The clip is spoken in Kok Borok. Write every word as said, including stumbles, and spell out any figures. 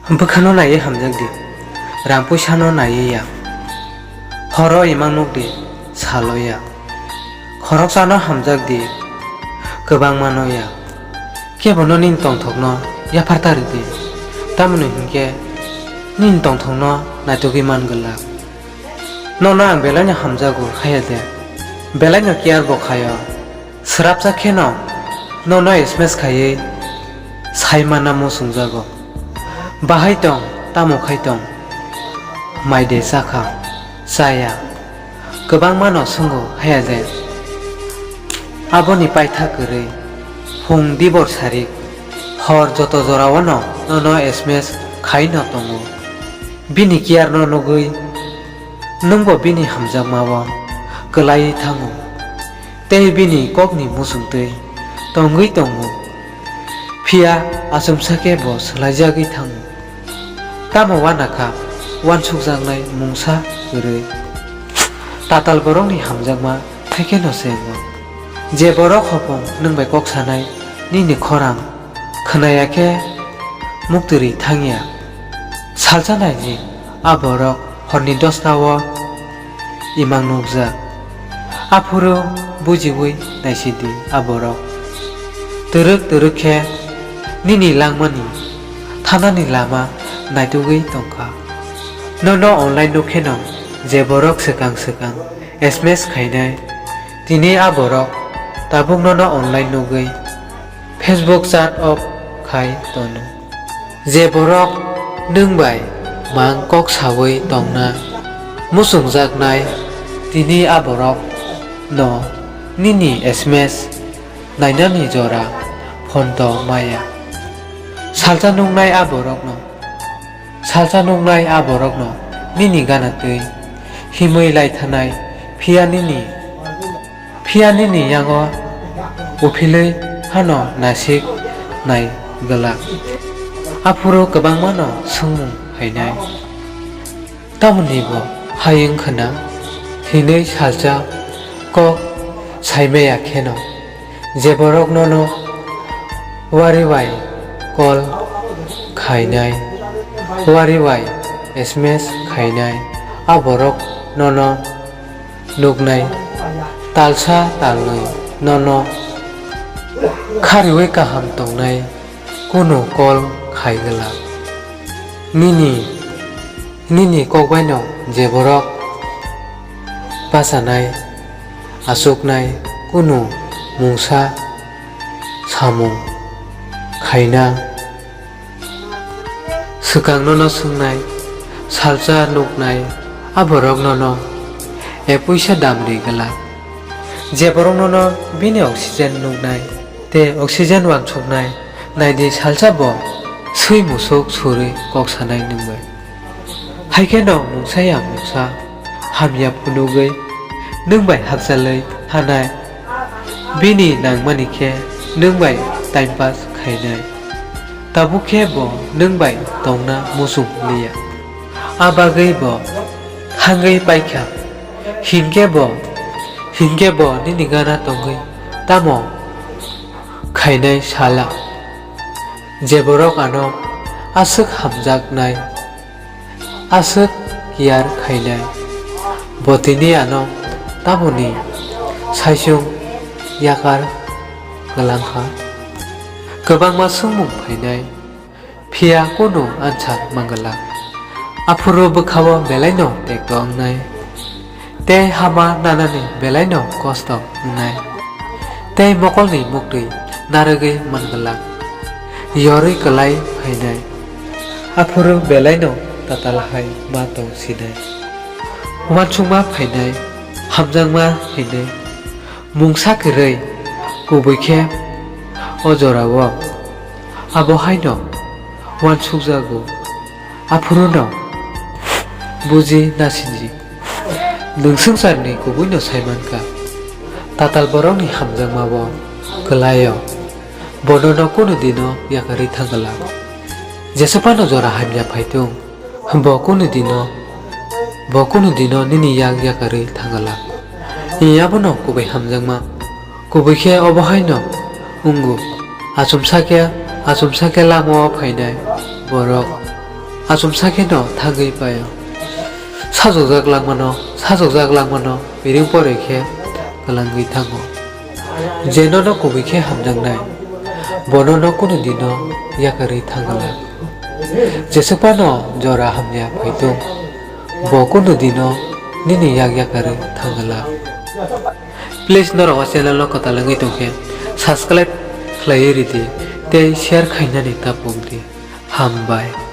Bwkhano naiwi hamjak di, rang puisano naiwi ya. Horo imang nuk di, salo ya. Khoroksano hamjak di, kwbangmano ya. Kebono nini tongthokno yaphar ta rw di, tamoni hwn khe nini tongthokno naitugwi man glak. Nono ang belaino hamjago haya de, belaino care bo khaio. Swrapsa kheno nono S M S khaiwi sai manna muchungjago. Bahai tong, tamo khai tong? Mai de chakha, chaya. Kwbangmano swngo haya de. Aboni paitha kwrwi, phung dibor sarik, hor joto jorao no nono S M S khai no tongo. Bini care no nugwi nwngbo bini hamjakmao kwlaiwi thango, tei bini kokni muchungtwi tongwi tongo. Phiya achomsa khe bo swlaijagwi thango. Tamo uanakha uansukjaknai mungsa kwrwi. Tatal borokni hamjakma hai kheno se wngo. Je borok hopong nwng bai kok sanai nini khorang khwnaya khe muktwrwi thangya. Salsa naidi, a borok horni dosta o imang nukjak. Aphuru bujiwi naisidi a borok. Twrwk twrwk khe nini langmani thanani lama naitugwi tongkha. Nono online nuk kheno je borok swkang swkang S M S khainai, tini a borok tabuk nono online nugwi Facebook chat off khai tono. Je borok nwng bai mang kok saui tongna muchungjaknai, tini a borok no nini S M S nainani jora phone to maya. Salsa nuknai a borok no, salsa nuknai a borok no nini gana twi himwi lai thanai, phiya nini Phiya nini yango uphilwi hano nasik nai glak. Aphuru kwbangmano swngmung phainai. Tamoni bo hai wngkhwna hinwi salsa kok saimaya kheno, je borok nono wari bai call khainai, wari bai S M S khainai, a borok nono nuknai talsa talnwi nono khariui kaham tongnai kunu call khai glak. Nini, nini kokbaino je borok bachanai, achuknai kunu mungsa samung khaina Swkang nono swngnai, salsa nuknai, a borok nono e puisa dam ri glak. Je borok nono bini oxygen nuknai tei oxygen uansuknai, naidi salsa bo swi musuk surwi kok sanai nwng bai. Hai kheno mungsa ya mungsa hamya phunugwi nwng bai hakchalwi thanai. Bini nangmani khe nwng bai time pass khainai. Tabuk khe bo nwng bai tongna muchung liya. A bagwi bo thangwi paikha. Hinkhe bo, hinkhe bo nini gana tongwi tamo khainai sala. Je borok ano aswk hamjaknai, aswk care khainai, bo tini ano tamoni saichung yakar kwlangkha. Kwbangma swngmung phainai, phiya kunu answer manglak. Aphuru bwkhao belaino tekto wngnai. Tei hama nanani belaino kosto wngnai, tei mokolni muktwi narwgwi manglak, yorwi kwlai phainai. Aphuru belaino tatal hai ma tong sinai. Uansukma phainai, hamjakma hinwi mungsa kwrwi, kubui khe o jorao abo haino uansukjago. Aphuruno buji nasinji. Nwng swngcharni kubuino sai mankha. Tatal borokni hamjakmabo kwlaio. Bo nono kunu dino yakarwi thangla. Jesuphano jora hamya phaitung, bo kunu dino, bo kunu dino nini yak yakarwi thangla. Abono kubui hamjakma. Kubui khe obo haino wngo, achomsa khe, achomsa khe lamao phainai borok Achomsa kheno thangwi paio. Sajokjak langmano, sajokjak langmano, piring poroi khe kwlangwi thango. Je nono kubui khe hamjaknai, bo nono kunu dino yakarwi thangwlak. Jeswk phano jora hamya phaitung, bo kunu dino nini yak yakarwi thangwlak. Please norok o channel no kwtal wngwi tongkhe subscribe khlaiwi ridi tei share khainani ta pokdi. Hambai.